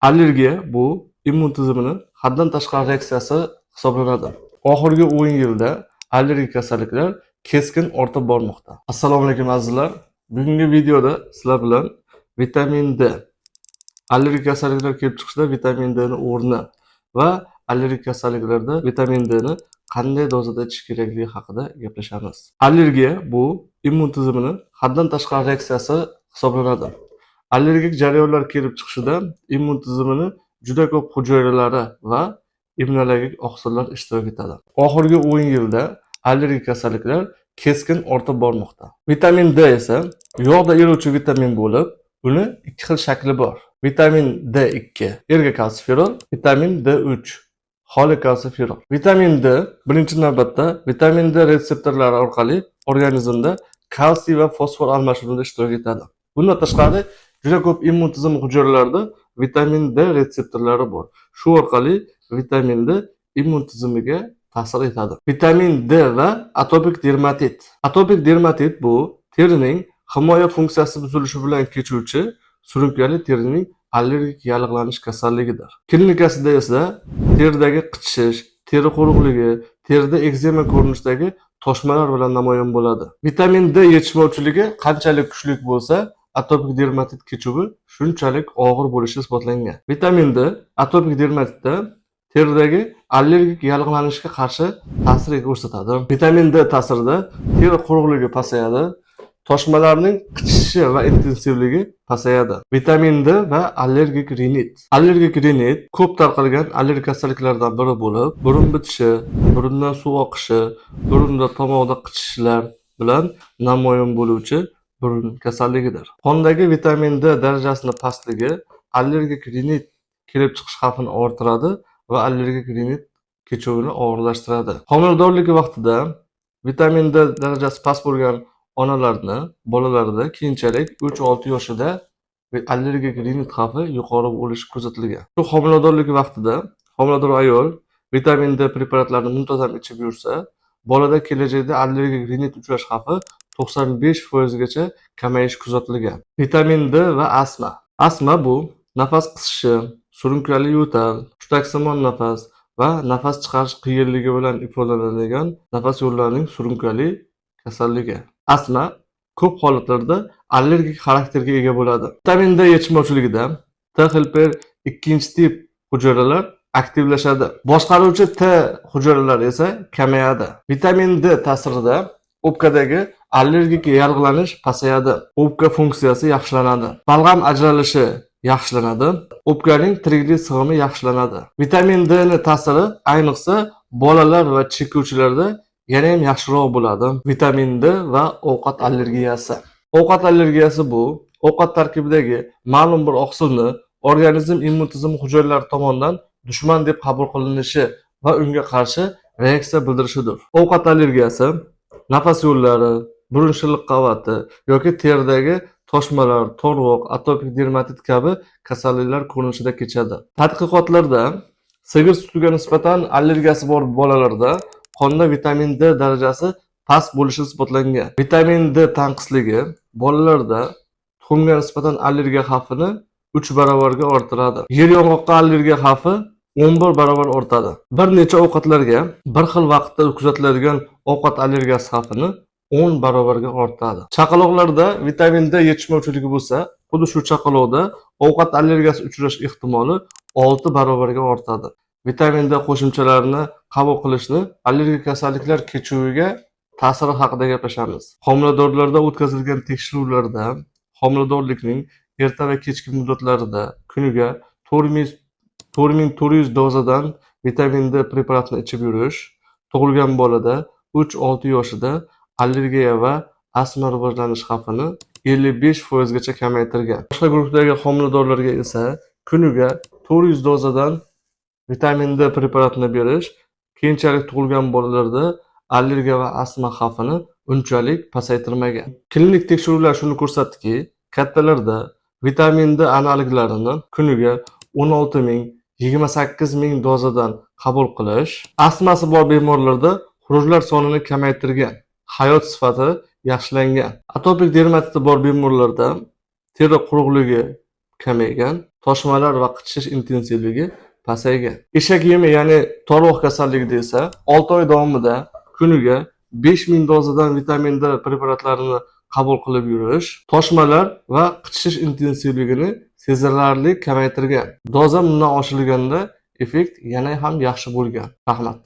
Allergiya bu immun tizimini haddan tashqari reaksiyasi hisoblanadi. Oxirgi 10 yilda allergik kasalliklar keskin ortib bormoqda. Assalomu alaykum, azizlar. Bugungi videoda sizlar bilan vitamin D, allergik kasalliklar kelib chiqishida vitamin D ni o'rni va allergik kasalliklarda vitamin D ni qanday dozada ichish kerakligi haqida gaplashamiz. Allergiya bu immun tizimini haddan tashqari reaksiyasi hisoblanadi. Allergik jarayonlar kelib chiqishida immun tizimini juda ko'p hujayralari va immunologik oqsillar ishtirok etadi. Oxirgi 10 yilda allergik kasalliklar keskin ortib bormoqda. Vitamin D esa yog'da eruvchi vitamin bo'lib, uni ikki xil shakli bor. Vitamin D2 ergokalsiferol, vitamin D3 xolekalsiferol. Vitamin D birinchi navbatda vitamin D retseptorlari orqali organizmda kalsiy va fosfor almashinuvida ishtirok etadi. Bundan tashqari, juda ko'p immun tizimi hujayralarida vitamin D retseptorlari bor. Shu orqali vitamin D immun tizimiga ta'sir etadi. Vitamin D va atopik dermatit. Atopik dermatit bu terining himoya funksiyasi buzilishi bilan kechuvchi surunkali terining allergik yallig'lanish kasalligidir. Klinikasida esa teridagi qichishish, teri quruqligi, terida ekzema ko'rinishidagi toshmalar bilan namoyon bo'ladi. Vitamin D yetishmovchiligi qanchalik kuchli bo'lsa, atopik dermatit kechuvi shunchalik og'ir bo'lishi isbotlangan. Vitamin D atopik dermatitda teridagi allergik yallig'lanishga qarshi ta'sir ko'rsatadi. Vitamin D ta'sirida teri quruqligi pasayadi, toshmalarning qichishishi va intensivligi pasayadi. Vitamin D va allergik rinit. Allergik rinit ko'p tarqalgan allergik kasalliklardan biri bo'lib, burun bitishi, burundan suv oqishi, burunda, tomoqda qichishishlar bilan namoyon bo'luvchi burun kasalligidir. Qondagi vitamin D darajasini pastligi allergik rinit kelib chiqish xavfini orttiradi va allergik rinit kechuvini og'irlashtiradi. Homiladorlik vaqtida vitamin D darajasi past bo'lgan onalarni bolalarida keyinchalik 3-6 yoshida allergik rinit xavfi yuqori bo'lishi kuzatilgan. Shu homiladorlik vaqtida homilador ayol vitamin D preparatlarini muntazam ichib yursa, bolada kelajakda allergik rinit uchrash xavfi 95 foizgacha kamayishi kuzatilgan. Vitamin D va astma. Astma bu nafas qisishi, surunkali yo'tal, hushtaksimon nafas va nafas chiqarish qiyinligi bilan ifodalanadigan nafas yo'llarining surunkali kasalligi. Astma ko'p holatlarda allergik xarakterga ega bo'ladi. Vitamin D yetishmovchiligida T helper ikkinchi tip hujayralar aktivlashadi. Boshqaruvchi T hujayralari esa kamayadi. Vitamin D ta'sirida o'pkadagi allergik yallig'lanish pasayadi. O'pka funksiyasi yaxshilanadi. Balg'am ajralishi yaxshilanadi. O'pkaning tiriklik sig'imi yaxshilanadi. Vitamin D ni ta'siri ayniqsa bolalar va chekuvchilarda yana ham yaxshiroq bo'ladi. Vitamin D va ovqat allergiyasi. Ovqat allergiyasi bu ovqat tarkibidagi ma'lum bir oqsilni organizm immun tizimi hujayralari tomonidan dushman deb qabul qilinishi va unga qarshi reaksiya bildirishidir. Ovqat allergiyasi nafas yo'llari, burun shilliq qavati yoki teridagi toshmalar, to'rg'oq, atopik dermatit kabi kasalliklar ko'rinishida kechadi. Tadqiqotlarda sigir sutiga nisbatan allergiyasi bor bolalarda qonda vitamin D darajasi past bo'lishi isbotlangan. Vitamin D tanqisligi bolalarda tuxumga nisbatan allergiya xavfini 3 barobarga orttiradi. Yer yong'oqqa allergiya xavfi 11 barobar ortadi. Bir necha ovqatlarga bir xil vaqtda kuzatiladigan ovqat allergiyasi xavfini 10 barobarga ortadi. Chaqaloqlarda vitamin D yetishmovchiligi bo'lsa, xuddi shu chaqaloqda ovqat allergiyasi uchrash ehtimoli 6 barobarga ortadi. Vitamin D qo'shimchalarini qabul qilishni allergik kasalliklar kechuviga ta'siri haqida gaplashamiz. Homiladorlarda o'tkazilgan tekshiruvlarda homiladorlikning erta va kechki muddatlarida kuniga 4400 dozadan vitamin D preparatini ichib yurish tug'ilgan bolada 3-6 yoshida allergiya va astma rivojlanish xavfini 55 foizgacha kamaytirgan. Boshqa guruhdagi homiladorlarga esa kuniga 400 dozadan vitamin D preparatini berish keyinchalik tug'ilgan bolalarda allergiya va astma xavfini unchalik pasaytirmagan. Klinik tekshiruvlar shuni ko'rsatdiki, kattalarda vitamin D analoglarini kuniga 16 ming, 28 ming dozadan qabul qilish astmasi bor bemorlarda xurujlar sonini kamaytirgan, hayot sifati yaxshilangan. Atopik dermatiti bor bemorlarda teri quruqligi kamaygan, Toshmalar va qichishish intensivligi pasaygan. Eshak yemi, ya'ni to'rvoq kasalligida esa 6 oy davomida kuniga 5000 dozadan vitamin D preparatlarini qabul qilib yurish toshmalar va qichishish intensivligini sezilarli kamaytirgan. Doza bundan oshirilganda effekt yana ham yaxshi bo'lgan. Rahmat.